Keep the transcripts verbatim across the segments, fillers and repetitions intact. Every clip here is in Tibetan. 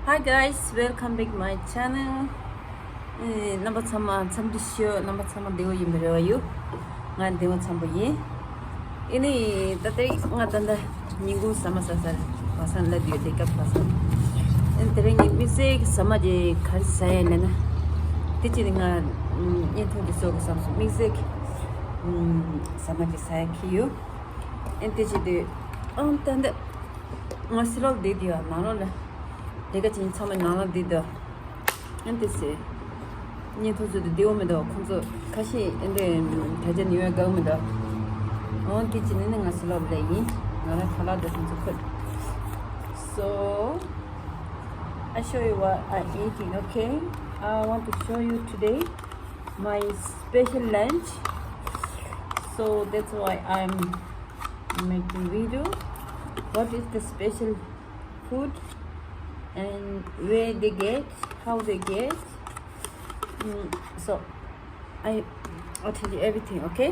Hi guys, welcome back my channel. ཨེ། རྣམ་པ་ཚང་མ་འཚམས་འདྲི་ཞུ། རྣམ་པ་ཚང་མ་བདེ་པོ་ཡིན་པའི་རེ་བ་ཡོད། ང་བདེ་པོ་འཚམས་པོ་ཡིན། ཨེ་ནི། ད་ལྟ་ང་ད་ལྟ་ཉིན་གུང་ཟ་མ་ཟ་སར་བ་སང་ལ་དུས་དེ་སྐབས་བ་སང་། ཨེ། དེ་རིང་ངས་དམིགས་བསལ་གྱི་ཟ་མ་དེ་ག་རེ་ཟ་ཡ་ལབ་ན། དེ་ཅི་ནི་ང་བརྙན་ཐུང་དེ་བཟོ་དགོས་བསམ་སོང་། དམིགས་བསལ་གྱི་ཟ་མ་དེ་ཟ་ཡ་གི་ཡོད། ཨེ། དེ་ཅི་དུས། ཨང་། ད་ལྟ་ང་ཕྱི་ལོགས་བསྡད་དུས་ཡ་ནང་ལོགས་ལ་ལས་ཀ་བྱེད་མཁན་ཚང་མ་ནང་ལ་བསྡད་འདུག་ཨ་ནི་དེ་ཟེར། བརྙན་ཐུང་བཟོས་ཏེ་བདེ་པོ་མི་འདུག་ཁོང་ཚོ་ཁ་ཤས་ཨེ་འདྲས་དྲ་རྒྱ་ནི་ཡོད་དགའ་པོ་མི་འདུག་འོ་དེ་ཅི་ནི་ནི་ང་ཕྱི་ལོགས་ལ་ཡིན། ང་རང་ཁ་ལག་དེ་ཚོ་ཁུར། So, I show you what I eating, okay? I want to show you today my special lunch. So that's why I'm making video. What is the special food and where they get, how they get. Mm, so I, I'll tell you everything, okay?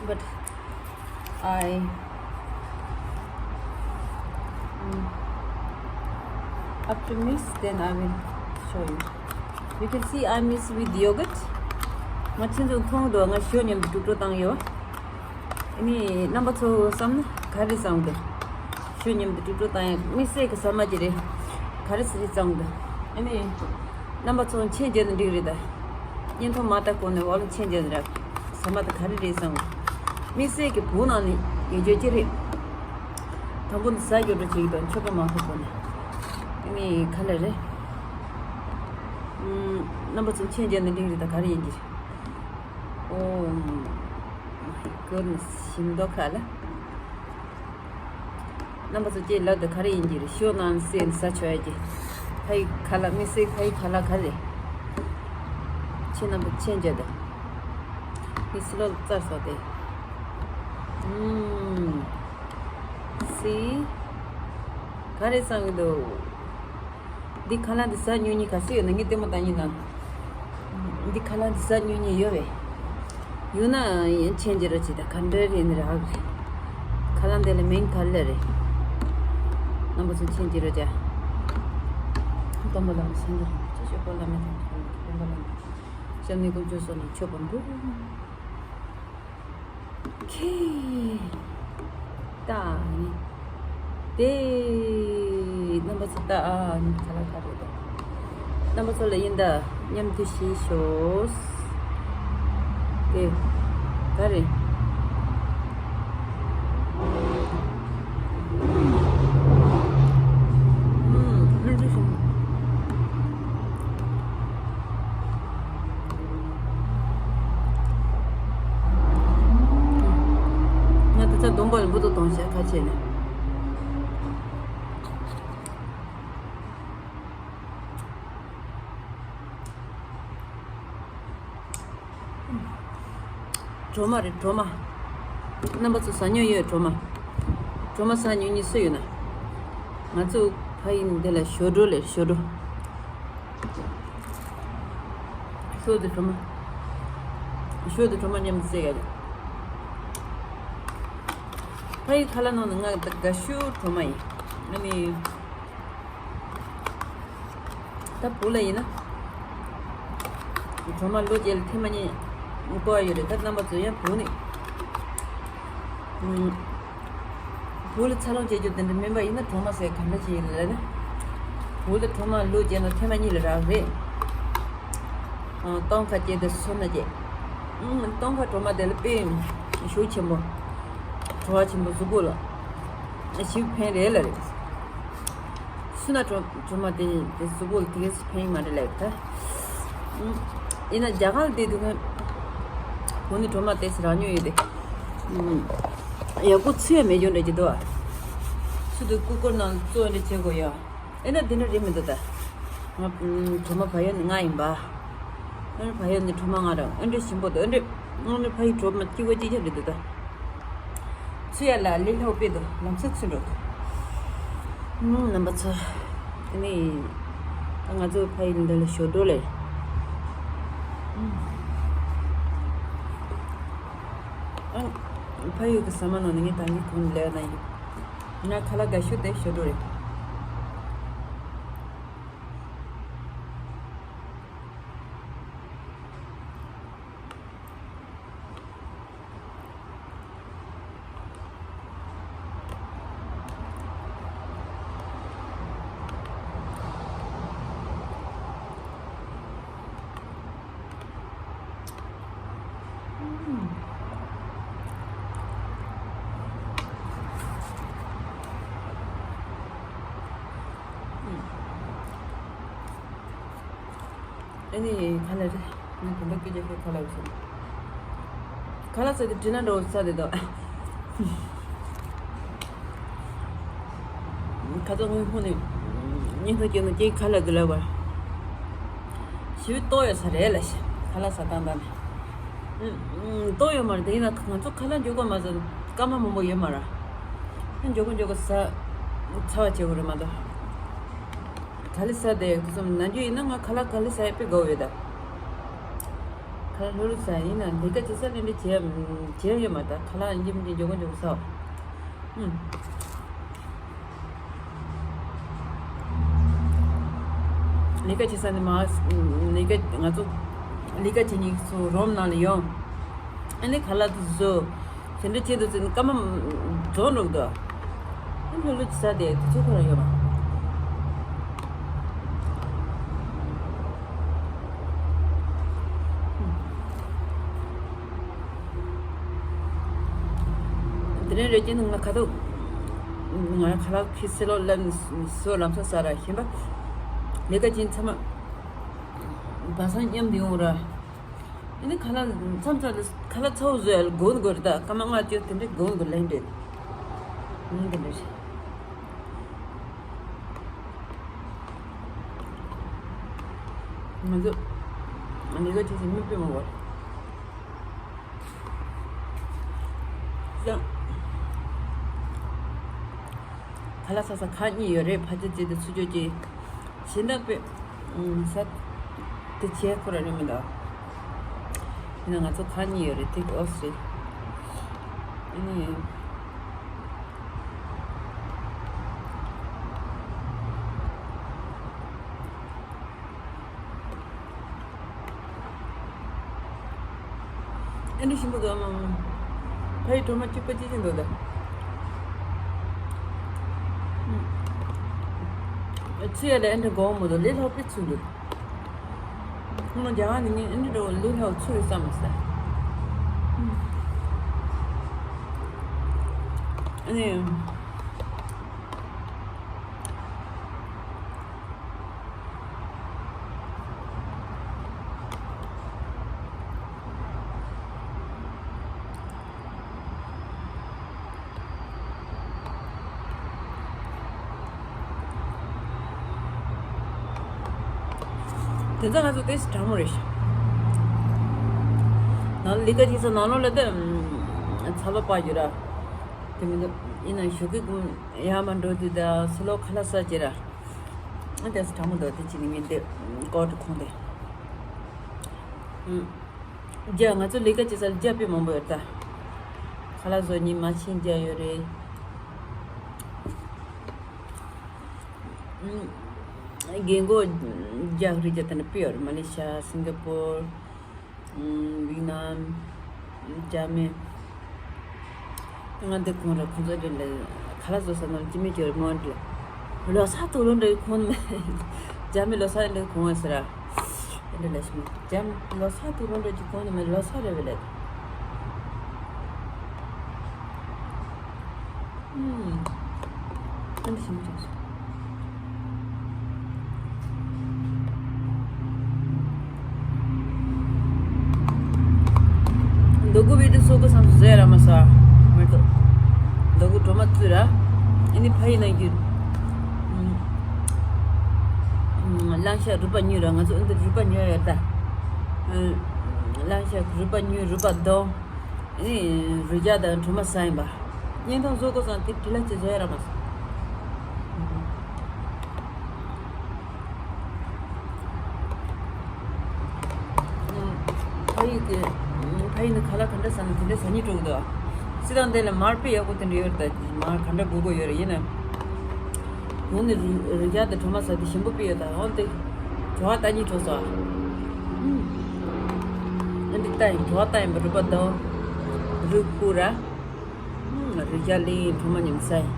But I, mm, after mix, then I will show you. You can see I mix with yogurt. ང་ཚོ་མཐོང་འདུག་ང་ཞོ་མཉམ་དུ་དཀྲུག་དཀྲུག་བཏང་ཡོད། ཨ་ནི་རྣམ་པ་ཚོ་བསམ་ན་ག་རེ་བསམ་གི། ཞོ་མཉམ་དུ་དཀྲུག་དཀྲུག་བཏང་ཡ་དམིགས་བསལ་གྱི་ཟ་མ་ཅིག་རེད། ག་རེ་ཟེར་རེད་བསམ་གི། ཨ་ནི་རྣམ་པ་ཚོ་མཆན་རྒྱག་ན་འགྲིག་རེད་ད། བརྙན་ཐུང་མ་ལྟ་གོང་ནས་འོག་ལ་མཆན་རྒྱག་ན་རག་ཟ་མ་དེ་ག་རེ་རེད་བསམ་གི། དམིགས་བསལ་གྱི་བོད་ནང་ནས་ཡོད་རྒྱུ་ཅི་རེད། དང་པོ་འདི་ཟ་རྒྱུ་འགྲོ་བྱེད་ཀྱི་དང་མཆོད་པ་མ་ཕོག་གོང་ནས། ཨ་ནི་ག་ལེར་རེད། ཨུམ། རྣམ་པ་ཚོ་མཆན་རྒྱག་ན་འགྲིག་རེད་ད། ག་རེ་ཡིན་གྱི་རེད། Oh my goodness, ཞིམ་མདོག་ཁ་ལ། རྣམ་པ་ཚོ་ཅེས་ལབ་དུས་ག་རེ་ཡིན་གྱི་རེད། ཞོ་ནང་བསྲེས་ནས་ཟ་ཆོག་ཡ་གྱི། ཕ་ཡི་ཁ་ལག་དམིགས་བསལ་ཕ་ཡི་ཁ་ལག་ག་རེ། ཁྱེད་རྣམ་པ་མཆན་རྒྱག་དང་། མི་སི་ལོ་རྩར་སོགས་ཏེ། ཨུམ། སི། ག་རེ་བསམ་གྱི་འདུག་འདི་ཁ་ལག་འདི་ཟ་མྱོང་མཁན་ག་ཚོད་ཡོད་ན་ངས་ལྟད་མོ་ལྟ་མཁན་དང་། འདི་ཁ་ལག་འདི་ཟ་མྱོང་མཁན་ཡོད་པས། ཡོད་ན་ཡང་མཆན་རྒྱག་རོགས་བྱེད་དང་། ག་འདྲ་རེད་ནི་རག་རེད། ཁ་ལག་འདི་ལ་མིང་ག་རེ་རེད། རྣམ་པ་ཚོ་མཆན་རྒྱག་རོགས་བྱ། སྟོན་པ་བླ་མ་སངས་རྒྱས་རིན་པོ་ཆེ། ཆོས་སྐྱོང་བླ་མའི་དམ་ཆོས་སྟོན་པ་བླ་མ། སྐྱབས་གནས་དཀོན་མཆོག་སོགས་ནས་མཆོད་པ་འབུལ། ཁེ། ཏ་ནི། དེ། རྣམ་པ་ཚོ་ཏ་ཨ་ནི་ཁ་ལག་ག་རེ་རེད། རྣམ་པ་ཚོ་ལ་ཡིན་ད་མཉམ་དུ་ཞིག་ཤོག་དེ། ག་རེ། ཨུམ། ང་ད་ཆ་གདོང་པ་ལ་འབུ་ཏོ་གཏོང་བྱས་ཁ་ཕྱེ་ནས། གྲོ་མ་རེད། གྲོ་མ། རྣམ་པ་ཚོ་ཟ་མྱོང་ཡོད། གྲོ་མ། གྲོ་མ་ཟ་མྱོང་མཁན་སུ་ཡོད་ན། ང་ཚོ་ཕ་ཡུལ་འདི་ལ་ཞོ་སྒྲོ་ལབ། ཞོ་སྒྲོ། ཞོ་དང་གྲོ་མ། ཞོ་དང་གྲོ་མ་མཉམ་དུ་བསྲེས་ཡ་རེད། ཕ་ཡུལ་ཁ་ལག་ནང་ནས་ང་དགའ་ཤོས་གྲོ་མ་ཡིན། ཨ་ནི། ད་བོད་ལ་ཡིན་ན། གྲོ་མ་ལོ་བརྒྱད་ལ་ཐེངས་མ་གཉིས་སྐོར་ཡོད་རེད། ད་རྣམ་པ་ཚོ་ཡང་བོད་ནས། ཨུམ། བོད་ལ་འཚར་ལོངས་བྱེད་རྒྱུ་དེ་འདྲ་མིན་པ་ཡིན་ན། གྲོ་མ་ཟས་ག་འདྲ་ཅིག་ཡིན་ལབ་ན། བོད་ལ་གྲོ་མ་ལོ་བརྒྱད་ནང་ཐེངས་མ་གཉིས་ལ་རག་རེད། ཨ། སྟོན་ཁ་སྐྱེས་དང་སོ་ན་སྐྱེས། ཨུམ། སྟོན་ཁ་གྲོ་མ་དེ་ལ་དཔེ་ཤུགས་ཆེན་པོ། བྲོ་བ་ཆེན་པོ། གཟུགས་པོ་ལ་ཞིབ་ཕན་རེད་ལ་རེད། སུ་ན་གྲོ་གྲོ་མ་དེ་དེ་གཟུགས་པོ་ལ་དེ་གས་སུ་ཕན་མ་རེད་ལབ་ད། ཨུམ། ཡིན་ན་རྒྱ་གར་བསྡད་དུས་ང་བོད་ནས་གྲོ་མ་དེ་ཚོ་རག་མྱོང་ཡོད་དེ། ཨུམ། ཡག་པོ་ཚུད་ཡ་མེད་རྒྱུ་འདྲ་ཅིག་འདུག་ཨ། ཚུད་དུས་ཀུ་ཀུར་ནང་བཙོས་འདྲ་བྱེད་དགོས་ཡ། ཨེ་ན་འདི་འདྲ་རེད་མི་འདུག་ད། ང་ཨུམ། གྲོ་མ་བལ་ཡོད་ནི་ང་ཡིན་པ། ཨེ་ན་བལ་ཡོད་ནི་གྲོ་མ་ང་རང་། ཨེ་འདྲ་ཞིམ་པོ་འདུག་ཨེ་འདྲ་ང་ནི་ཕ་ཡི་གྲོ་མ་སྐྱིད་པོ་སྐྱིད་ཆ་རེད་འདུག་ད། ཚུད་ཡ་ལ་ལས་སླ་པོ་དཔེ་འདུག་ལམ་སང་ཚུད་འགྲོ་འདུག་ཨུམ། རྣམ་པ་ཚོ། ཨ་ནི། ང་ཚོ་ཕ་ཡུལ་འདི་ལ་ཞོ་སྒྲོ་ལབ། ཨ། ཕ་ཡུལ་གྱི་ཟ་མ་ནང་ནས་ངས་ད་ནི་གོང་ལས་ན་ཡིན། ང་ཁ་ལག་དགའ་ཤོས་དེ་ཞོ་སྒྲོ་རེད། ཨ་ནི་ཁ་ལག་རེད། ངས་དེ་འདྲ་སྐད་ཆ་བཤད། ཁ་ལག་བཟོ། ཁ་ལག་ཟ་དེ་དྲིན་ལན་འགྲོ་ས་དེ་དང་། ཁ་ཚ་དངོས་ཕོ་ནས་སྙིང་ཁ་སྐྱེ་ན་ཀྱེ་ཁ་ལག་དེ་ལ་བར། ཞི་བའི་ལྟོ་ཡོད་ས་རེད་ལ་ཤི། ཁ་ལག་ཟ་སྟངས་དང་ནི། ལྟོ་ཡོད་མ་རེད། དེ་ཡིན་ན་ང་ཚོ་ཁ་ལག་མགྱོགས་པོ་མ་ཟ། སྐར་མ་མང་པོ་ཡོད་མ་རེད། མགྱོགས་པོ་མགྱོགས་པོ་ཟ། ཚ་བ་བྱེད་དགོས་རེད་མ་གཏོགས། ག་ལེ་ཟ་དེ་ཁུ་སུམ་ནམ་རྒྱུན་ཡིན་ན་ང་ཁ་ལག་ག་ལེ་ཟ་ཡ་དཔེ་དགའ་བོ་ཡོད་ད། ཁ་ལག་ལྷོད་ལྷོད་ཟ་ཡིན་ན་ལས་ཀ་བྱེད་ས་ལས་འདྲ་བྱེད་བྱེད་ཡོད་མ་ད། ཁ་ལག་ཡིན་གྱི་མིན་གྱི་མགྱོགས་པོ་མགྱོགས་པོ་ཟ་བ། ཨུམ། ལས་ཀ་བྱེད་ས་ནས་མ་ལས་ཀ་ང་ཚོ་ལས་ཀ་བྱེད་མཁན་ཚོ་རོམ་ནང་ལ་ཡོང་། ཨ་ནི་ཁ་ལག་དེ་བཟོ། དེ་འདྲ་བྱེད་དུས་ཚོད་ནི་སྐར་མ་རྫོགས་འགྲོ་གི་འདུག་ཨ་ནི་ལྷོད་ལྷོད་ཟ་དེ་དུས་ཚོད་ཁོ་རང་ཡོད་མ། དེ་རིང་རེ་ཅན་ང་ཁ་ཐུག་ང་ཁ་ལག་ཁི་སི་ལོ་ལ་སོ་ལམ་སང་ཟ་ར་ཤེས་པ། ལས་ཀ་ཅན་ཚང་མ་བ་སང་མཉམ་དུ་ཡོང་ར། ཨ་ནི་ཁ་ལག་མཚམས་མཚམས་ལ་ཁ་ལག་ཚ་བོ་བཟོ་ཡ་ལ་དགོས་དགོས་རེད་ད། སྐར་མ་ལྔ་བཅུ་དེ་འདྲ་དགོས་དགོས་ལན་རེད། ཨ་ནི་དེ་འདྲ་རེད། ང་ཚོ་ལས་ཀ་བྱེད་ཀྱི་མི་དཔེ་མང་བ་རེད། ཁ་ལག་ཟ་ས་ཁག་གཉིས་ཡོད་རེད། ཕ་ཆེ་ཆེ་དེ་ཚུར་སྐྱོད་ཀྱི་གཞན་དག་པས་ཟ་དེ་བྱས་ཁོ་ར་རེད་མི་འདུག་ཡིན་ན་ང་ཚོ་ཁག་གཉིས་ཡོད་རེད། དེ་ཨོ་སི་རེད། ཨ་ནི། ཨེ་འདྲ་ཞིམ་པོ་འདུག་ཨ་མ། ཕ་ཡི་གྲོ་མ་གཅིག་པ་གཅིག་ཅིག་འདུག་ད། ཚུ་ཡ་ལ་ཨེ་འདྲ་གོང་མོ་འདུག་ལས་སླ་པོ་ཚུ་འདུག་ཁོང་རྒྱ་གར་ནི་ངས་ཨེ་འདྲ་འགྲོ་ལས་སླ་པོ་ཚུ་ཡོད་བསམ་མི་སྲིད། ཨ་ནི། དེ་ཚོ་ང་ཚོ་ཏོག་ཙམ་གྲང་མོ་རེད་ཤག་ནང་ལི་ཀ་ཅིག་ཚོ་ནང་ལོགས་ལ་ད་ཚ་བ་པ་ཡོད་ར། དེ་མིན་ད་ཡིན་ན་ཞོགས་ཀས་ཀུན་ཡར་མར་འགྲོ་དུས་ད་སི་ལོ་ཁ་ལག་ཟ་བྱེད་ར། ཨ་དེ་ཚོ་གྲང་མོ་འདུག་དེ་ཅི་ནི་ངས་འདི་ཀོ་ཊི་ཁོང་དེ། རྒྱ་ང་ཚོ་ལས་ཀ་བྱེད་ས་ལ་རྒྱ་དཔེ་མང་པོ་ཡོད་ད། ཁ་ལག་བཟོ་མཁན་མ་ཤིན་རྒྱ་ཡོད་རེད། རྒན་གོག་རྒྱ་རིགས་རྒྱ་དེ་འདྲ་དཔེ་ཡོད་རེད། མ་ལེ་ཤ། སིང་ག་པོར། ཝི་ནམ། འཇར་མན། ང་འདི་ཁོང་ར་ཁོང་ཚོ་འདི་ལ་ཁ་ལག་བཟོ་ས་ནང་ཅི་མི་ཅི་མོ་འདི་ལ་ལོ་གསར་དུ་ལོ་འདྲ་ཁོང་འཇར་མན་ལོ་གསར་འདྲ་ཁོང་ཟེར་ར། འདི་ལ་ཤི་འཇར་མན་ལོ་གསར་དུ་ལོ་འདྲ་ཅི་ཁོང་ནི་མ་ལོ་གསར་རེད་བས་ལ། ཨུམ། ཨ་འདི་ཞིམ་ཅང་སོང་། རྡོ་སྐུ་བི་དེ་སོ་ཀོ་སམ་སུ་ཟེར་ར་མ་ས་མེད་དོ། རྡོ་སྐུ་གྲོ་མ་བཙུད་ར། ཨ་ནི་ཕ་ཡི་ན་རྒྱུ། ཨུམ། ཨུམ། གླང་ཤ་རུས་པ་ཉོས་ར། ང་ཚོ་ཨ་འདི་རུས་པ་ཉོས་ཡོད་ད། ཨུམ། གླང་ཤ་རུས་པ་ཉོས། རུས་པ་གདོང་། ཨེ། རུས་རྒྱ་དང་གྲོ་མ་ཟ་ཡིན་པ། གཉན་ཐང་བཟོ་དགོས་སང་དེ་དྲི་ལ་ཅི་བཟོ་ཡ་ར་མ་སོང་། ཕ་ཡུལ་གྱི། ཕ་ཡུལ་ནི་ཁ་ལག་ག་འདྲ་ཟ་ན་དེ་འདྲ་ཟ་སྙིང་བྲོ་གི་འདུག་སྤྱིར་བཏང་འདི་ལ་མར་དཔེ་ཡག་པོ་དེ་འདྲ་ཡོད་རེད་ད། མར་ག་འདྲ་དགོས་དགོས་ཡོད་རེད། ཡིན་ན། གོང་ནས་རུ་རུ་རྒྱ་དང་གྲོ་མ་ཟ་དེ་ཞིམ་པོ་དཔེ་ཡོད་ད། འོན་ཏེ་བྲོ་བ་ལྟ་ཉིད་བྲོ་སོང་། ཨ་འདི་ལྟ་ཡིན། བྲོ་བ་ལྟ་ཡིན་པ། རུས་པ་དང་རུས་ཁུ་ར། རུ་རྒྱ་ལི་གྲོ་མ་ཉིམ་ཟ་ཡིན།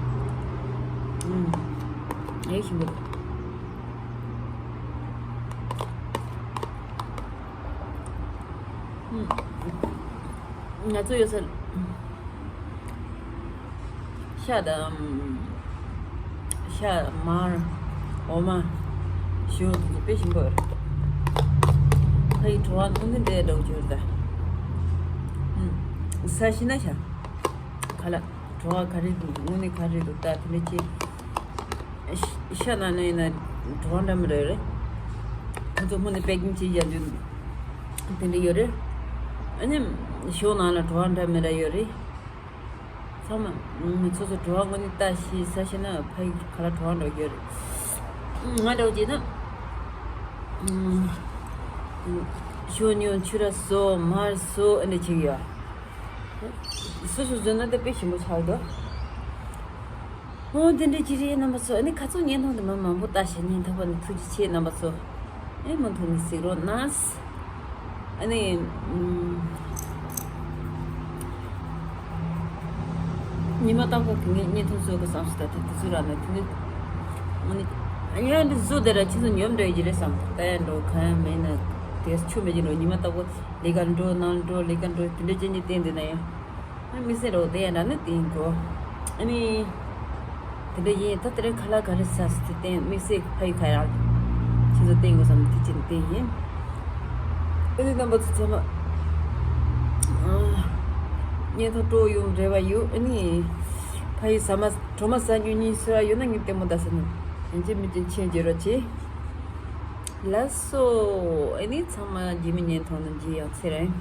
ཨེ་ཞིམ་པོ་འདུག་ང་ཚོ་ཡོད་ས། ཤ་དང་། ཤ། མར། འོ་མ། ཞུ། དེ་ཚོ་དཔེ་ཞིམ་པོ་ཡོད་རེད། ཨི་བྲོ་བ་དངོས་གནས་འདྲ་འདྲ་བོ་ཅིག་ཡོད་རེད་ད། ཨུམ། ས་ཞིག་ན་ཤ། ཁ་ལག་བྲོ་བ་ག་རེ་འདུག་དངོས་གནས་ག་རེ་འདུག་ད་དེ་འདྲ་ཅིག་ཤ་ནང་ན་ཡིན་ན་བྲོ་བ་འདྲ་མི་འདྲ་ཡོད་རེད། ཁོ་ཚོ་དངོས་གནས་པེ་ཀིང་བྱས་བཞག་རྒྱུ་དེ་འདྲ་ཡོད་རེད། ཨ་ནི་ཞོ་ནང་ལ་བྲོ་བ་འདྲ་མི་འདྲ་ཡོད་རེད། ཚང་མ་ང་ཚོ་ཚོ་བྲོ་བ་དངོས་གནས་ལྟ་ཤེས་ས་ཤེས་ན་ཕ་ཡུལ་ག་ལ་བྲོ་བ་འགྲོ་རྒྱུ་རེད། ང་འདྲ་བོ་བྱས་ན་ཞོ་ཉོ་ཆུ་ར་བཟོ་མར་བཟོ་ཨ་འདྲ་བྱེད་ཀྱི་ཡོད། སོ་སོ་བཟོས་ན་དེ་དཔེ་ཞིམ་པོ་ཆགས་འདུག་ཨོ་དེ་འདྲ་ཅིག་རེད་རྣམ་པ་ཚོ། ཨ་ནི་ཁ་ཚོན་བརྙན་ཐུང་དེ་མ་མང་པོ་ལྟ་ཤེས་ཉན་ཐུབ་པ་ནི་ཐུགས་རྗེ་ཆེ་རྣམ་པ་ཚོ། ཨེ་མུ་མཐུད་ནས་གཟིགས་རོགས་གནང་། ཨ་ནི། ཨུམ། ཉི་མ་རྟག་པར་གི་ངས་བརྙན་ཐུང་བཟོ་དགོས་བསམ་སོང་། ད་དེ་དུས་ཚོད་རག་ན་དེ་ནི། ཨ་ནི། ཨ་ཡ་འདི་བཟོ་དེ་ར་ཁྱེད་ཚོ་ཉོབ་འགྲོ་ཡི་རེད་བསམ། ད་ཡ་འགྲོ་གང་ཡང་མེད་ན། དེ་ཆུ་མེད་ཀྱི་འགྲོ། ཉི་མ་རྟག་པར་ལས་ཀ་འགྲོ་ནང་འགྲོ་ལས་ཀ་འགྲོ་དེ་འདྲ་ཅན་གྱི་བསྟན་འདུག་ན་ཡང་། ཨ་དམིགས་བསལ་རོགས་དེ་ཡང་འདྲ་ནི་དེ་ཡིན་གོ། ཨ་ནི། དེ་འདྲ་ཡིན་ད་དེ་རིང་ཁ་ལག་ག་རེ་ཟ་ཟེར་དེ་བསྟན་དམིགས་བསལ་ཕ་ཡུལ་ཁ་ཡག་ཁྱེད་ཚོ་བསྟན་དགོས་བསམ་དེ་ཅི་བསྟན་ཡིན། ཨ་ནི་རྣམ་པ་ཚོ་ཚང་མ། བརྙན་ཐུང་སྤྲོ་ཡོང་རེ་བ་ཡོད། ཨ་ནི། ཕ་ཡུལ་ཟ་མ་གྲོ་མ་ཟ་རྒྱུ་གཉིས་ཟེར་བ་ཡོད་ན་ངས་ལྟད་མོ་ལྟ་ཟེར་ནས་ཡིན་གཅིག་མིན་གཅིག་མཆན་རྒྱག་རོགས་གྱིས། ལགས་སོ། ཨ་ནི་ཚང་མ་རྗེས་མའི་བརྙན་ཐུང་ནང་མཇལ་ཡོང་། ཚེ་རིང་།